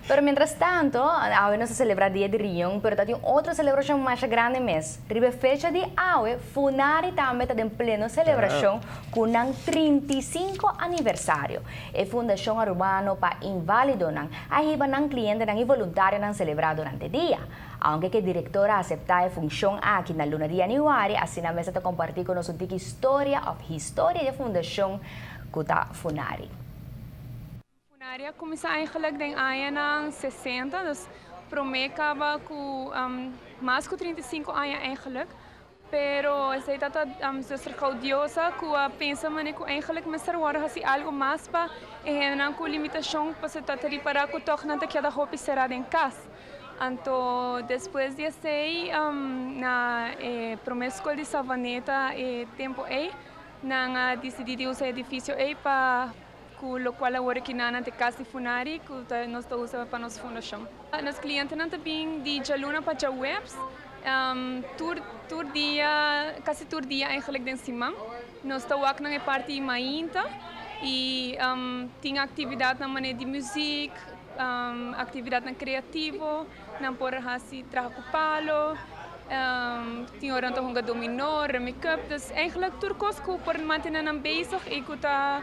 Pero mientras tanto, awe nos ta celebra Dia di Riñon, pero tin otro celebracion mas grandi mes. Riba fecha di awe, Funari tambe ta den pleno celebracion cu nan 35 aniversario. E Fundacion Arubano pa Invalidonan a hiba nan clientenan y voluntarionan celebra durante dia. Aunke e director a acepta e funcion aki na luna di januari, asina mes ta comparti cu nos un historia of historia di fundacion cu ta Funari. Funari a cuminsa eigenlijk den aña 60, dus prome caba cu mas cu 35 aña eigenlijk. Pero esey ta zuster Gaudiosa cu a pensa mane cu eigenlijk mester wordo haci algo mas pa e cu limitacion, pa e ta ripara cu toch nan ta keda hopi sera den cas. Anto, despues di esey, na prome scol di Savaneta e tempo ey, nan a dicidi di usa e edificio ey pa cu locual awor aki nan ta cas di Funari, cu nos ta usa pa nos fundacion. Nos clientenan ta bin di dialuna pa diahuebs, tur dia, casi tur dia eigenlijk den siman. Nos ta wak na parti mainta y tin actividad na manera di musica, actividad na creativo, nan por hasi traha cu palo, tin ora nan hunga domino, make-up, dus eigenlijk tur cos cu por mantene nan bezig y cu ta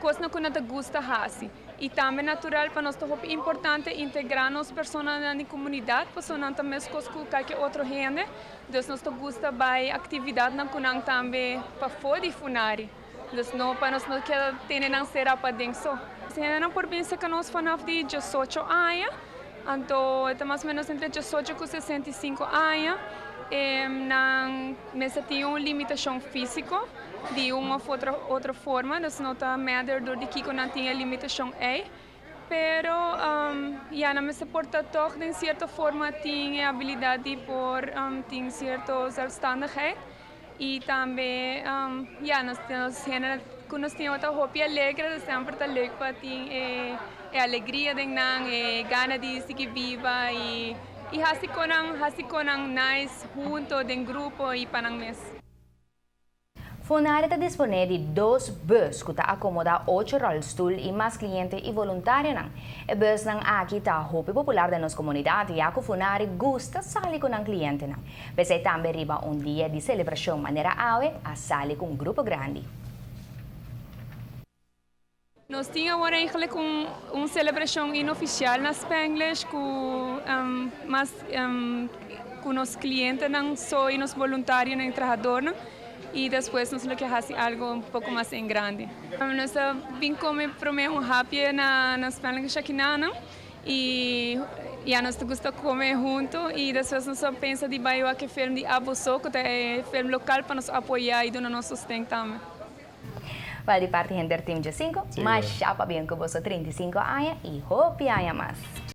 cos cu nan gusta hasi. Y tambe natural, pa nos ta importante integra nos personanan na comunidad, pa nan tambe cos cu cualkier otro hende. Dus nos gusta bay actividadnan cu nan tambe pafo di Funari. Dus no pa nos no keda tene nan sera paden so. Nan por pensa cu nos vanaf di 18 aña, anto ta mas o menos entre 18 y 65 aña, nan mester tin un limitacion fisico di un of otro forma, dus no ta matter door di kico nan tin e limitacion ey. Pero ja, nan mester por ta toch den cierto forma tin e habilidad di por tin cierto zelfstandigheid. Y tambe ja, nos hende cu nos tin ta hopi alegre, semper ta leuk pa tin e alegria den nan, e gana di sigui biba y hasi cosnan nice hunto den grupo y pa nan mes. Funari ta dispone di dos bus cu ta acomoda ocho rolstoel y mas cliente y voluntarionan. E busnan aki ta hopi popular den nos comunidad ya cu Funari gusta sali cu nan clientenan. Pesey tambe riba un dia di celebracion manera awe a sali cu un grupo grandi. Nos tin awor eigenlijk un celebracion inoficial na Spanglish cu mas cu nos clientenan so y nos voluntarionan y trahadornan y despues nos lo kier haci algo un poco mas en grande. Nos a bin come prome un hapje na Spanglish aki nan y ja, nos gusta come hunto y despues nos a pensa di bay wak e film di Abo So, cu ta film local, pa nos apoya y duna nos sosten tambe. Well, di parti henter Team G5, masha pabien cu boso 35 aña y hopi aña mas.